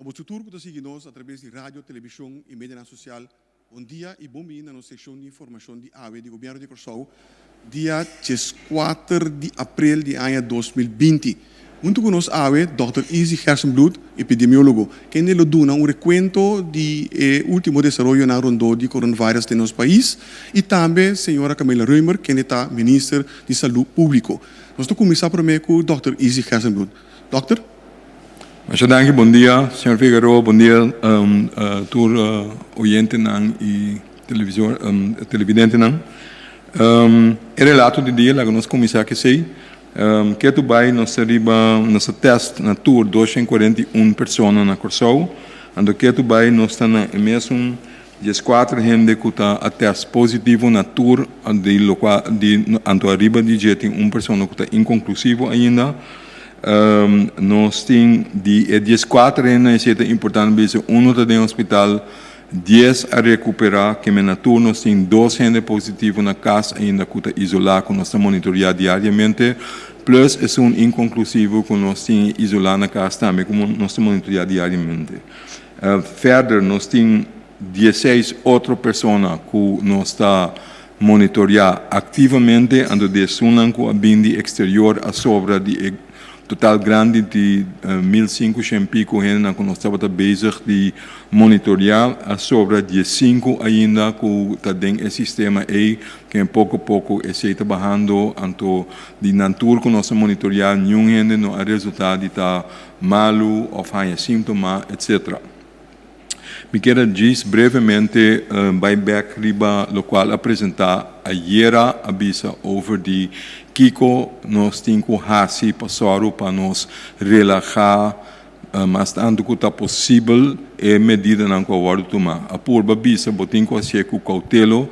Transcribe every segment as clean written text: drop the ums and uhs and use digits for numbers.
Boso tur ku ta sigui nos atraves di radio, televishon i medianan sosial, bon dia i bon bini na nos sekshon di informashon di awe di Gobièrnu di Kòrsou, dia 14 di aprel di aña 2020. Huntu ku nos awe, Dòkter Izzy Gerstenbluth, epidemiólogo, kende lo duna un rekuento di e último desaroyonan rondó di coronavirus den nos pais, i tambe señora Camilla Römer, kende ta Minister di Salú Públiko. Nos ta kuminsá promé ku Dòkter Izzy Gerstenbluth. Dòkter? Masha danki, bon dia señor Figueroa, bon dia tur oyentenan i televisor televidentenan. E relato di dia laga nos kuminsá ku esei. Ketu bai nos ta riba nos a tèst na tur 241 persona na Kòrsou, anto ketu bai nos ta na e mesun 14 hende ku ta a tèst positivo na tur di lokua di anto ariba di dje tin un persona ku ta inkonklusivo ainda. Nos tin di e 14 hende esei ta importante bisa uno ta den hospital, 10 a rekuperá keme na tur nos tin dos hende positivo na kas ainda ku ta isolá ku nos ta monitoreá diariamente plus esun inkonklusivo ku nos tin isolá na kas tambe ku nos ta monitoreá diariamente. Verder nos tin 16 otro persona ku nos ta monitoreá aktivamente, anto di esunnan ku a bin di eksterior a sobra di e total grandi di 1500 piko hendenan ku nos tabata bezig di monitoreá, a sobra 15 ainda ku ta den e sistema ei, ken poko poko esei ta bahando, anto di nan tur ku nos a monitoreá niun hende no a resultá di ta malu òf haña síntoma, etcetera. Mi kier a djis brevemente bai bèk riba lokual a presentá ayera a bisa over di kiko nos tin ku hasi pa sòru pa nos relahá mas tantu ku ta posibel e medidanan ku a wòrdu tumá. A purba bisa bo tin ku hasié ku koutelo,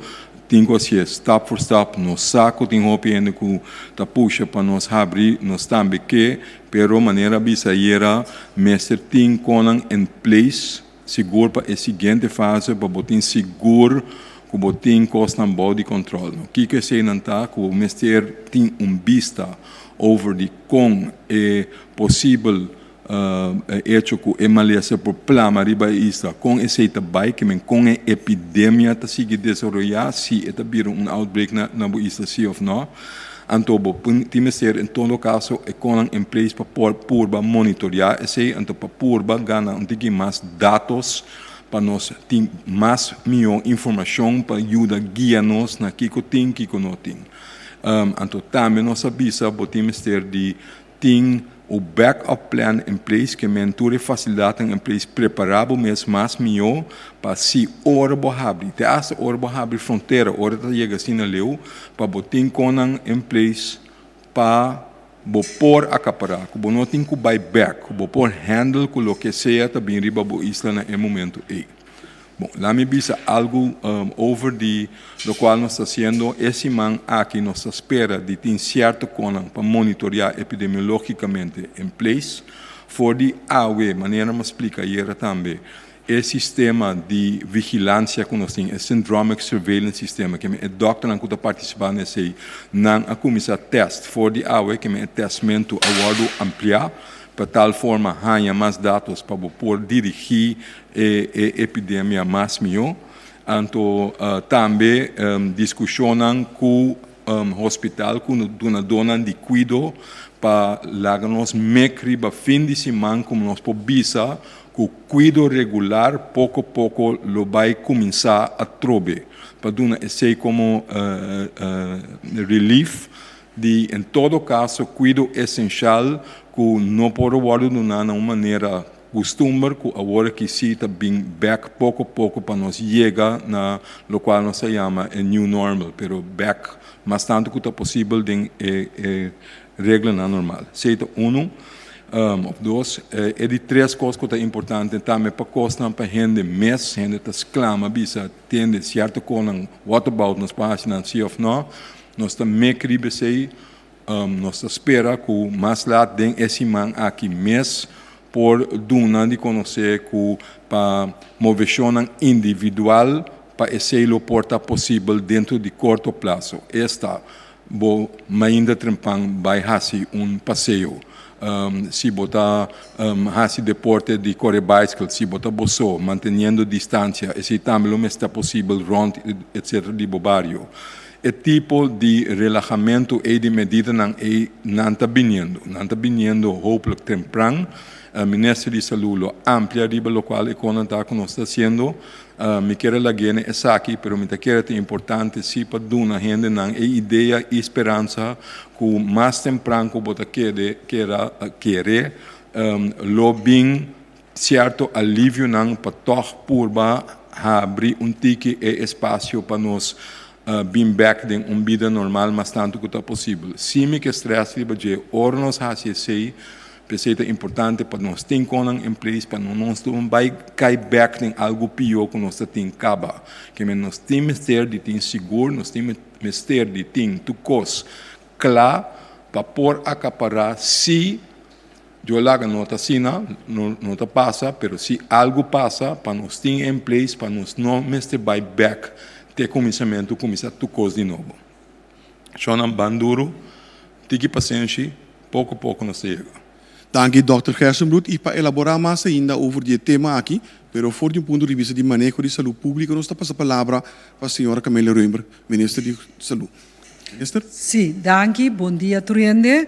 tin ku hasié stap for stap. Nos sa ku tin hopi hende ku ta pusha pa nos habri, nos tambe ke. Pero manera a bisa ayera, mester tin konan en place sigur pa e siguiente fase pa bo tin sigur ku bo tin kosnan bou di kòntròl. No kiko eseinan ta ku bo mester tin un bista over di kon e posibel echo ku e malesa por plama riba e isla, kon esei ta bai, kimen kon e epidemia ta sigui desaroyá, si e ta bira un outbreak na bo isla si òf nò. Anto bo tin mester en todo caso e conan en place pa por purba monitorea esey, anto pa purba gana un tiki mas datos pa nos tin mas miho informacion pa yuda guia nos na kico tin, kico no tin. Anto tambe nos a bisa bo tin mester di tin u back up plan in place ke men tur e facilidadnan in place prepara bo mes mas miho pa si ora bo habri te hasta ora bo habri frontera ora ta yega asina leu pa bo tin konan in place pa bo por acapara ku bo no tin ku bai back ku bo por handle ku loke sea ta bin riba bo isla na e momento ey. Bon, laat mi bisa algu over di lokual nos ta hasiendo e siman aki. Nos ta spera di tin sierto konan pa monitoreá epidemiológikamente in place. For di awe, manera mi a splika ayera tambe, e sistema di vigilansia ku nos tin, e syndromic surveillance sistema, ke men e dòkternan ku ta partisipá na esei, nan a kuminsá tèst for di awe, ke men e tèstmentu a wòrdu ampliá pa tal forma haña mas datos pa bo por dirigí e epidemia mas mihó. Anto tambe diskushonnan ku hospital ku dunadónan di kuido pa laga nos mek riba fin di siman komo nos por bisa ku kuido regular poko poko lo bai kuminsá atrobe pa duna esei komo relief di en todo kaso kuido esenshal ku no por wòrdu duná na un manera Custumber cu awor aki si ta bin bek poco poco pa nos yega na locual nos ta yama e new normal, pero bek mas tanto cu ta posibel den e e reglanan normal. Esey ta uno of dos. E di tres cos cu ta importante tambe pa cosnan pa hende mes, hende ta sclama bisa tende cierto conan what about nos por haci nan si of no, nos ta mek riba esey. Nos ta spera ku mas lat den e siman aki mes por duna di konosé ku pa moveshonnan individual pa esei lo por ta posibel dentro di korto plaso, esta bo mainda trempan bai hasi un paseo. Si bo ta hasi deporte di kore baiskel, si bo ta bo so, manteniendo distansia, esei tambe lo mester ta posibel rònt etsetera di bo bario. E tipo di relahamentu ei di medidanan ei nan ta biniendo. Nan ta biniendo hopelijk tempran. Minister di Salú lo amplia riba lokual e konan ta ku nos ta hasiendo. Mi kier a lag'é na esaki, pero mi ta kere ta importante si pa duna hendenan e idea i speransa ku mas tempran ku bo ta kede kera kere lo bin sierto alivionan pa tòg purba habri un tiki e espasio pa nos bin bèk den un bida normal mas tantu ku ta posibel. Si mi ke strès riba dje ora nos hasi esei, P'esei ta importante pa nos tin konan en place pa no nos no bai kai bek den algu pió ku nos ta tin kaba. Ke men nos tin mester di tin sigur, nos tin mester di tin tur kos kla pa por akapará si Dios laga no ta asina, no no ta pasa, pero si algu pasa pa nos tin en place pa nos no mester bai bek te kuminsamentu kuminsá tur kos di nobo. Shonnan ban duru, tiki pasenshi, poko poko nos ta yega. Danki Dòkter Gerstenbluth y pa elabora mas ainda over di e tema aki, pero for di un punto di bista di maneho di salud publico nos ta pasa palabra pa señora Camelia Römer, Minister di Salud. Minister. Sí, danki. Bon dia tur hende.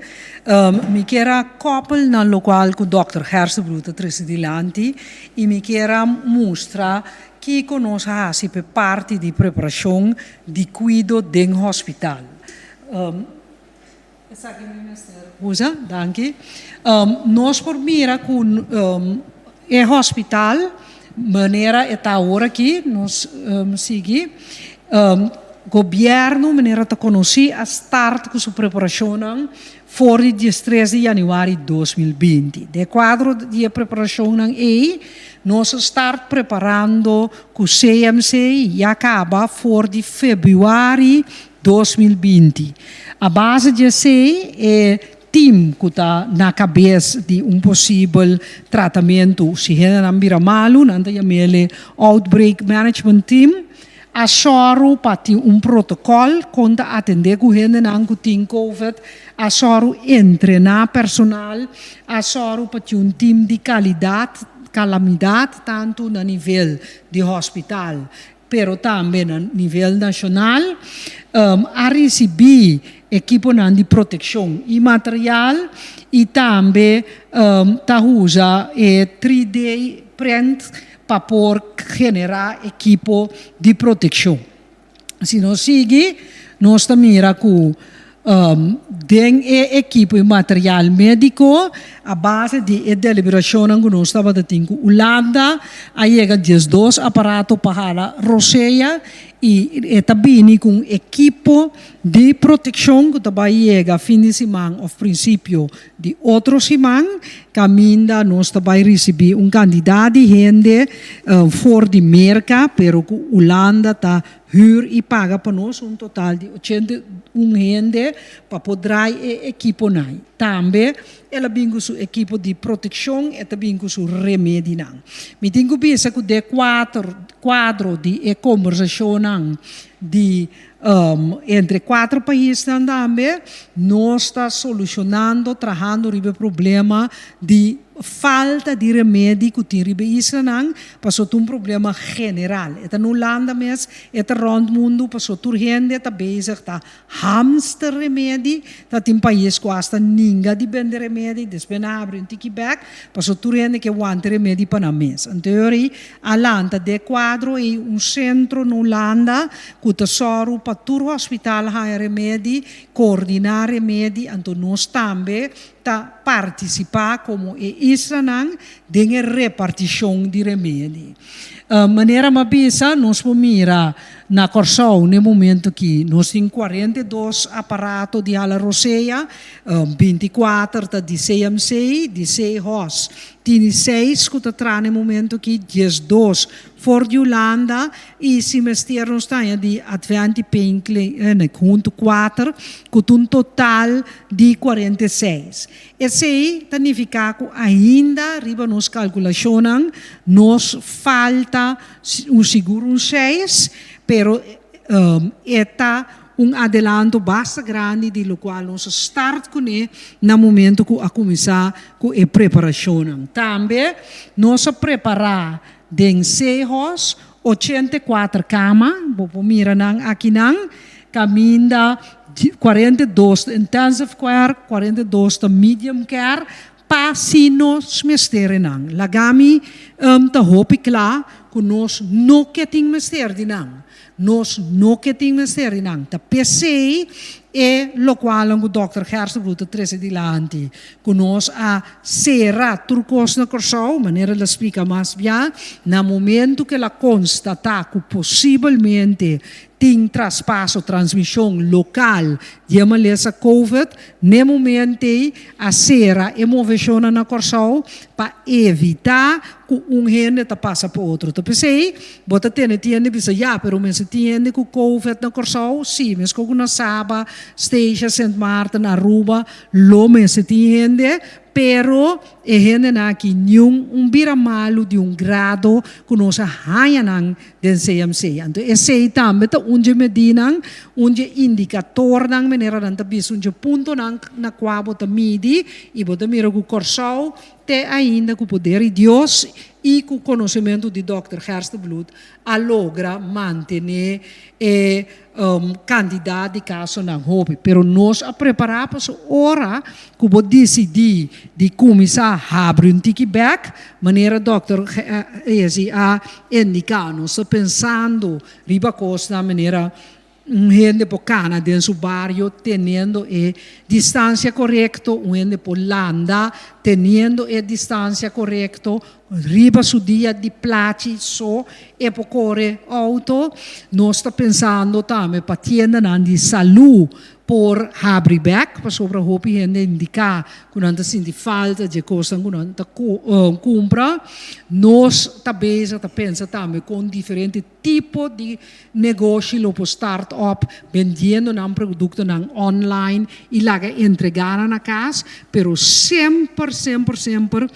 Mi kier a koppel na lokual ku Dòkter Gerstenbluth a trese dilanti i mi kier a mustra Kiko nos a hasi p'e parti di preparashon di kuido den hospital? Esaki mi mester usa, danki. Nos por mira ku e hospital manera e ta awor aki, nos sigui, gobièrnu manera ta konosí a start ku su preparashonnan for di diestres di yanüari 2020. Den kuadro di e preparashonnan ei, nos a start preparando ku CMC ya kaba for di febrüari 2020. A base di esei, e tim ku ta na kabes di un posibel tratamentu si hendenan bira malu, nan ta yam'el e Outbreak Management Team, A sòru pa tin un protokòl kon ta atendé ku hendenan ku tin covid, a sòru entrená personal, a sòru pa tin un tim di kalidat, kalamidat tantu na nivel di hospital pero tambe na nivel nashonal, a risibí ekiponan di protekshon i material i tambe ta usa e 3D print pa por generá ekipo di protekshon. Si nos sigui, nos ta mira ku den e ekipo i material médiko, a base di e deliberashonnan ku nos tabata tin ku Ulanda, a yega 12 aparato pa hala rosea i e ta bini ku un ekipo di protekshon ku ta bai yega fin di siman òf prinsipio Di otro siman kaminda nos ta bai risibí un kantidat di hende for di Merka, pero ku Ulanda ta hür i paga pa nos un total di 81 hende pa por drai e ekiponan. Tambe el a bin ku su ekipo di protekshon, e ta bin ku su remedinan. Mi tin ku bisa ku den kuadro di e kombersashonnan di Entre kuater paisnan tambe nos ta solushonando, trahando riba e problema di falta di remedi ku tin riba e islanan, pasobra ta un problema general. E ta na Hulanda mes, e ta rònt mundu, pasobra tur hende ta bezig ta hamster remedi, ta tin pais ku asta ninga di bende remedi, despues nan habri un tiki bèk, pasobra tur hende ke wanta remedi pa nan mes. Anto e A lanta den kuadro ei un sentro na Hulanda ku ta sòru pa tur hospital haña remedi, koordiná remedi, anto nos tambe ta partisipá komo e islanan den e repartishon di remedi. Manera mi a bisa, nos por mira na Kòrsou na e momento aki nos tin 42 aparato di hala rosea, 24 ta di CMC, di CHOS Tini seis ku ta traha na e momento aki, 12 for di Hulanda i si mester nos ta haña di Advent i Pain Clinic huntu kuater ku ta un total di 46. Esei ta nifiká ku ainda riba nos kalkulashonnan nos falta un sigur un seis, pero e ta. un adelanto basta grandi di lokual nos a start kuné na momento ku a kuminsá ku e preparashonnan. Tambe nos a prepará den Sehos 84 kama, bo por mira nan akinan, kaminda 42 ta intensive care, 42 ta medium care, pa si nos mester e nan. Laga mi ta hopi kla ku nos no ke tin mester di nan. Nos no ke tin mester di nan. Ta p'esei e lokualnan ku dòkter Gerstenbluth ta trese dilanti, ku nos a sera tur kos na Kòrsou, manera el a splika mas bia, na momentu ku el a konstatá ku posibelmente tin traspaso, transmishon, lokal di e malesa Covid, n'e momento ei a sera e moveshonnan na Kòrsou pa evitá ku un hende ta pasa pa otro. Ta p'esei bo ta tene tin hende bisa, ya, pero mester tin hende ku Covid na Kòrsou? Sí, meskos ku na Saba, Statia, Sint Maarten, Aruba, lo mester tin hende, pero e hendenan aki niun un bira malu di un grado ku nos a haña nan den CMC. Anto esei tambe ta un dje medinan, un dje indikatornan, manera nan ta bisa, un dje puntonan na kua bo ta midi i bo ta mira ku Kòrsou te ainda ku poder di Dios i ku konosementu di dòkter Gerstenbluth a logra mantené e kantidat di kasonan hopi. Pero nos a prepará pasobra ora ku bo disidí di kuminsá habri un tiki bèk, manera dòkter Ezi a indiká, nos ta pensando riba kosnan manera un hende por kana den su bario teniendo e distansia korekto, un hende por landa teniendo e distansia korekto, Riba su dia di plachi so e por kore outo. Nos ta pensando tambe pa tiendanan di salú por habri bèk, pasobra hopi hende indiká ku nan ta sinti falta dje kosnan ku nan ta kumpra. Nos ta bezig ta pensa tambe kon diferente tipo di negoshi lo por start up bendiendo nan produktonan online i laga entregá nan na kas, pero semper semper semper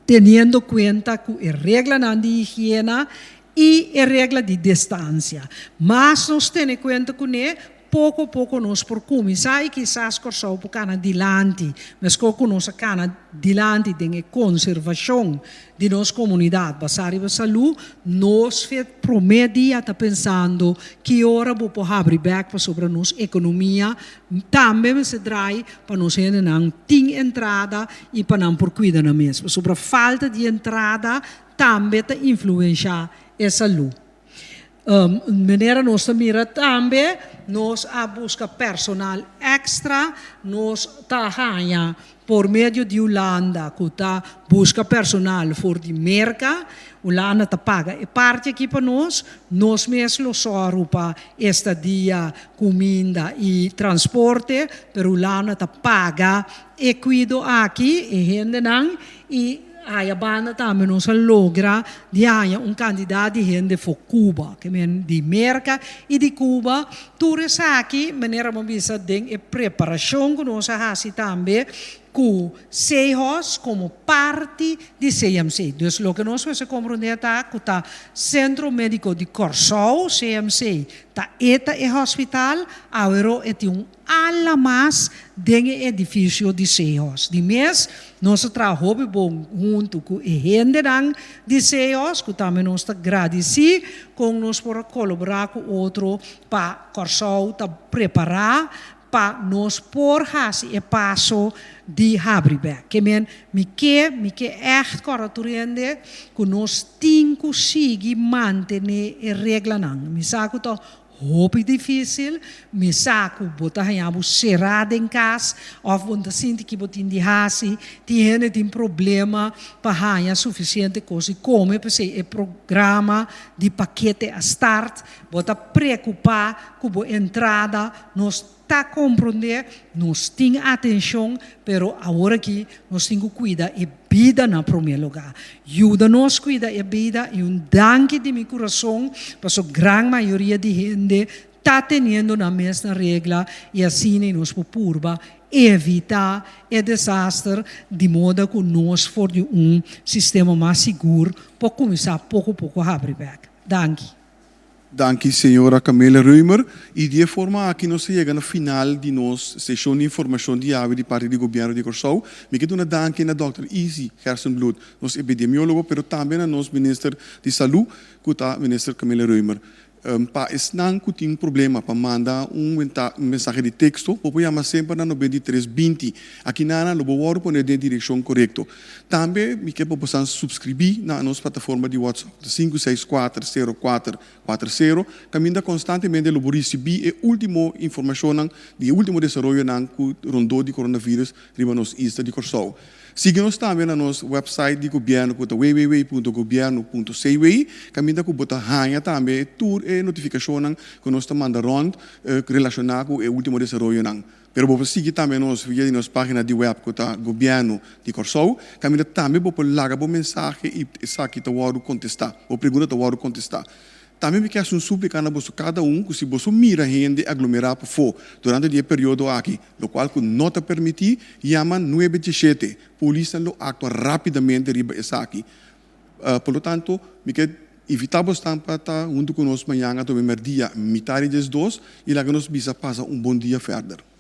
teniendo kuenta ku e reglanan di higiena i e regla di distansia. Mas nos tene kuenta kuné, poko poko nos por kuminsá i kisas Kòrsou por kana dilanti, meskos ku nos a kana dilanti den e konservashon di nos komunidat basá riba salú. Nos fe promé dia ta pensando ki ora bo por habri bèk pasobra nos ekonomia Tambe mester drai pa nos hendenan tin entrada i pa nan por kuida nan mes, pasobra falta di entrada tambe ta influensha e salú. Manera nos ta mira tambe, nos a buska personal èkstra, nos ta haña Por medio di Hulanda ku ta buska personal for di Merka, Hulanda ta paga e parti aki pa nos, nos mes lo sòru pa estadia, kuminda i transporte, pero Hulanda ta paga e kuido aki, e hendenan, i aya banda tambe nos a logra di haña un kantidat di hende for Cuba, ke men di Merka i di Cuba. Tur esaki, manera bo bisa den e preparashon ku nos a hasi tambe ku Sehos komo parti di CMC. Dus loke nos mester komprondé ta ku ta Sentro Médiko di Kòrsou, CMC, ta e ta e hospital, awero e tin un ala mas den e edifisio di Sehos. Di mes nos a traha hopi bon huntu ku e hendenan di Sehos, ku tambe nos ta gradisí kon nos por a kolaborá ku otro pa Kòrsou ta prepará pa nos por hasi e paso di habri bèk. Ke men, mi ke, mi ke ègt kòrda tur hende ku nos tin ku sigui mantené e reglanan. Mi sa ku ta Hopi difísil, mi sa ku bo ta haña bo será den kas òf bo no ta sinti ki bo tin di hasi. Tin hende tin problema pa haña sufisiente kos di kome, p'esei e programa di pakete a start. Bo ta preokupá ku bo entrada, nos ta komprondé, nos tin atenshon, pero awor aki nos tin ku kuida e bida na promé lugá. Yuda nos kuida e bida i un danki di mi kurason paso gran mayoria di hende ta teniendo nan mes na regla i asina i nos por purba evitá e desaster di moda ku nos for di un sistema mas sigur por kuminsá poko poko habri bèk. Danki. Danki señora Camelia Römer y di e forma aki nos a yega na final di nos sesion di informacion di awe di parti di Gobierno di Corsou. Mi ke duna danki na Dòkter Izzy Gerstenbluth, nos epidemiologo, pero tambe na nos Minister di Salud cu ta Minister Camelia Römer. Pa esnan cu tin problema pa manda un mensahe di texto, bo por yama semper na 93 20. Aki nana lo bo wordo pone den direccion corecto. Tambe mi ke pa bo subscribi na nos plataforma di WhatsApp 564 04 40, caminda constantemente lo bo ricibi e ultimo informacion di ultimo desaroyo nan cu rondó di coronavirus riba nos isla di Corsou. Sigui nos tambe na nos website di gobierno cu ta www.gobierno.cw, caminda cu bo ta haña tambe tur e notificacion cu nos ta manda rond relaciona cu e ultimo desaroyo nan. Pero bo por sigui tambe nos via di nos pagina di web cu ta Gobierno di Corsou, caminda tambe bo por laga bo mensahe y esaki ta wordo contesta, bo pregunta ta wordo contesta. Tambe mi kier suplica na boso cada un cu si boso mira hende aglomera pafo durante e periodo aki, locual cu no ta permiti, yama 97. Polis lo actua rapidamente riba esaki. Por lo tanto, mi kier invita boso pa ta hunto cu nos mañan te merdia, mitar di 2, y laga nos bisa pasa un bon dia verder.